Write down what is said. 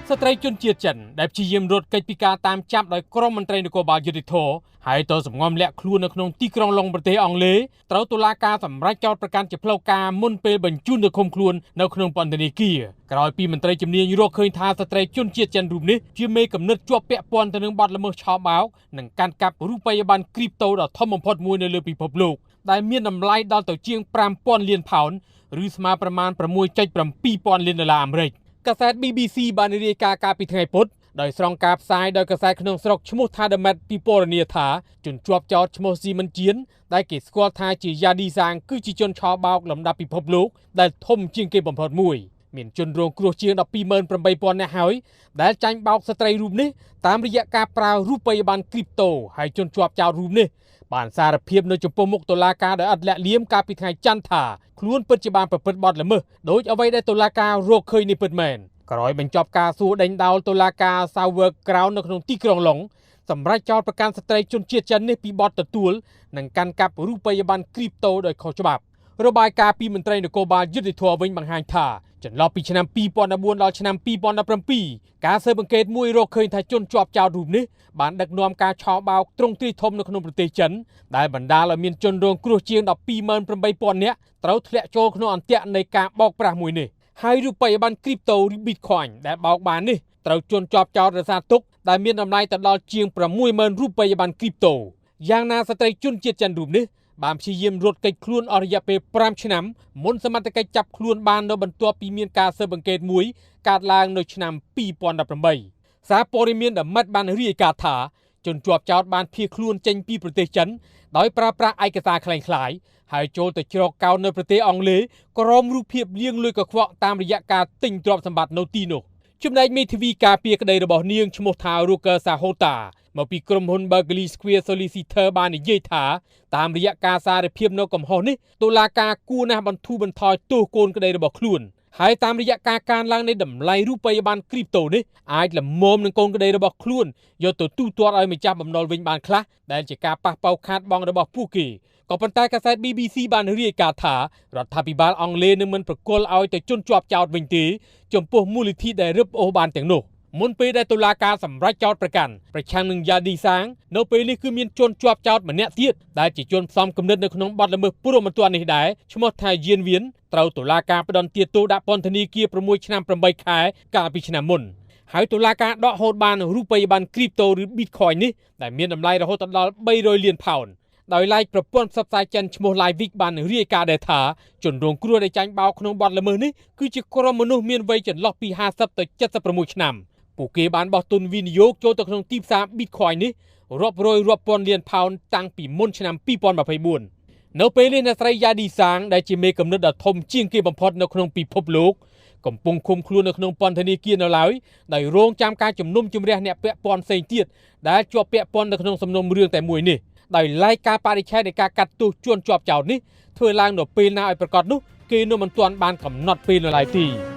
ស្ត្រីជនជាតិចិនដែលព្យាយាមរត់គេចពីការតាមចាប់ដោយក្រុមមន្ត្រីនគរបាលយុត្តិធម៌ហើយទៅសម្ងំលាក់ខ្លួននៅក្នុងទីក្រុងឡុងប្រទេសអង់គ្លេសត្រូវតុលាការសម្រេចចោទប្រកាន់ជាផ្លូវការមុនពេលបញ្ជូនទៅឃុំខ្លួននៅក្នុងពន្ធនាគារក្រោយពីមន្ត្រីជំនាញរកឃើញថាស្ត្រីជនជាតិចិនរូបនេះជាមេកំណត់ជាប់ពាក់ព័ន្ធទៅនឹងបទល្មើសឆបោកនិងកាន់កាប់រូបិយប័ណ្ណគ្រីបតូដ៏ធំបំផុតមួយនៅលើពិភពលោកដែលមានតម្លៃដល់ទៅជាង5000លានផោនឬស្មើប្រមាណ 6.7 ពាន់លានដុល្លារអាមេរិកកាសែត BBC បានរាយការណ៍កាលពីថ្ងៃពុធដោយស្រង់ការផ្សាយដោយកាសែតក្នុងស្រុកឈ្មោះថា The Met ពីពណ៌នាថាជនជាប់ចោទឈ្មោះស៊ីមិនជៀនដែលគេស្គាល់ថាជាយ៉ាឌីសាងគឺជាជនឆបោកលំដាប់ពិភពលោកដែលធំជាងគេបំផុតមួយមានជនរងគ្រោះជាង 128,000 នាក់ហើយដែលចាញ់បោកស្ត្រីរូបនេះតាមរយៈការប្រើរូបិយប័ណ្ណគ្រីបតូហើយជនជាប់ចោទរូបនេះបានសារភាពនៅចំពោះមុខតុលាការដោយឥតលាក់លៀមកាលពីថ្ងៃច័ន្ទថាខ្លួនពិតជាបានប្រព្រឹត្តបទល្មើសដោយអ្វីដែលតុលាការរកឃើញនេះពិតមែនក្រោយបញ្ចប់ការសួរដេញដោលតុលាការ Southwark Crown នៅក្នុងទីក្រុងឡុងសម្រាប់ចោទប្រកាន់ស្ត្រីជនជាតិចិននេះពីបទទទួលនិងកាន់កាប់រូបិយប័ណ្ណគ្រីបតូដោយខុសច្បាប់របាយការណ៍ពីមន្ត្រីនគរបាលយុត្តិធម៌វិញបង្ហាញថាចន្លោះពីឆ្នាំ2014ដល់ឆ្នាំ2017ការស៊ើបអង្កេតមួយរកឃើញថាជនជាប់ចោទរូបនេះបានដឹកនាំការឆបោកទ្រង់ទ្រាយធំនៅក្នុងប្រទេសចិនដែលបណ្ដាលឲ្យមានជនរងគ្រោះជាង 128,000 នាក់ត្រូវធ្លាក់ចូលក្នុងអន្ទាក់នៃការបោកប្រាស់មួយនេះហើយរូបិយប័ណ្ណគ្រីបតូឬ Bitcoin ដែលបោកបាននេះត្រូវជនជាប់ចោទរក្សាទុកដែលមានតម្លៃទៅដល់ជាង 60,000 រូបិយប័ណ្ណគ្រីបតូយ៉ាងណាស្ត្រីជនជាតិចិនរូបនេះបានព្យាយាមរត់គេចខ្លួនអស់រយៈពេល5ឆ្នាំមុនសមត្ថកិច្ចចាប់ខ្លួនបាននៅបន្ទាប់ពីមានការស៊ើបអង្កេតមួយកើតឡើងនៅឆ្នាំ2018សារព័ត៌មាន The Met បានរាយការណ៍ថាជនជាប់ចោទបានភៀសខ្លួនចេញពីប្រទេសចិនដោយប្រើប្រាស់ឯកសារក្លែងក្លាយហើយចូលទៅជ្រកកោននៅប្រទេសអង់គ្លេសក្រោមរូបភាពលាងលុយកខ្វក់តាមរយៈការទិញទ្រព្យសម្បត្តិនៅទីនោះចំណែកមេធាវីការពារក្តីរបស់នាងឈ្មោះថា Ruker Sahota មកពីក្រុមហ៊ុន Berkeley Square Solicitor បាននិយាយថាតាមរយៈការសារភាពនៅកំហុសនេះតុលាការគួរណាស់បន្ធូរបន្ថយទោសកូនក្តីរបស់ខ្លួនហើយតាមរយៈការកើនឡើងនៃតម្លៃរូបិយប័ណ្ណគ្រីបតូនេះអាចល្មមនឹងកូនក្តីរបស់ខ្លួនយកទៅទូទាត់ឲ្យម្ចាស់បំណុលវិញបានខ្លះដែលជាការប៉ះប៉ូវខាតបង់របស់ពួកគេក៏ប៉ុន្តែកាសែត BBC បានរាយការណ៍ថារដ្ឋាភិបាលអង់គ្លេសនឹងមិនប្រគល់ឲ្យទៅជនជាប់ចោទវិញទេចំពោះមូលនិធិដែលរឹបអូសបានទាំងនោះមុនពេលដែលតុលាការសម្រេចចោទប្រកាន់ប្រឆាំងនឹងយ៉ាឌីសាងនៅពេលនេះគឺមានជនជាប់ចោទម្នាក់ទៀតដែលជាជនផ្សំគំនិតនៅក្នុងបទល្មើសព្រហ្មទណ្ឌនេះដែរឈ្មោះថាយៀនវៀនត្រូវតុលាការផ្តន្ទាទោសដាក់ពន្ធនាគារ6ឆ្នាំ8ខែកាលពីឆ្នាំមុនហើយតុលាការដកហូតបានរូបិយប័ណ្ណគ្រីបតូឬ Bitcoin នេះដែលមានតម្លៃរហូតដល់300លានផោនដោយឡែកប្រព័ន្ធផ្សព្វផ្សាយចិនឈ្មោះ Live Week បានរាយការណ៍ដែរថាជនរងគ្រោះដែលចាញ់បោកក្នុងបទល្មើសនេះគឺជាក្រុមមនុស្សមានវ័យចន្លោះពី50ទៅ76ឆ្នាំពួកគេបានបោះទុនវិនិយោគចូលទៅក្នុងទីផ្សារ Bitcoin នេះរាប់រយរាប់ពាន់លានផោនតាំងពីមុនឆ្នាំ2024នៅពេលនេះអ្នកស្រីយ៉ាឌីសាងដែលជាមេកំណត់ដ៏ធំជាងគេបំផុតនៅក្នុងពិភពលោកកំពុងឃុំខ្លួននៅក្នុងពន្ធនាគារនៅឡើយដោយរងចាំការជំនុំជម្រះអ្នកពាក់ព័ន្ធផ្សេងទៀតដែលជាប់ពាក់ព័ន្ធនៅក្នុងសំណុំរឿងតែមួយនេះដោយឡែកការបរិច្ឆេទនៃការកាត់ទោសជនជាប់ចោទនេះធ្វើឡើងនៅពេលណាឲ្យប្រកាសនោះគេនៅមិនទាន់បានកំណត់ពេលនៅឡើយទេ។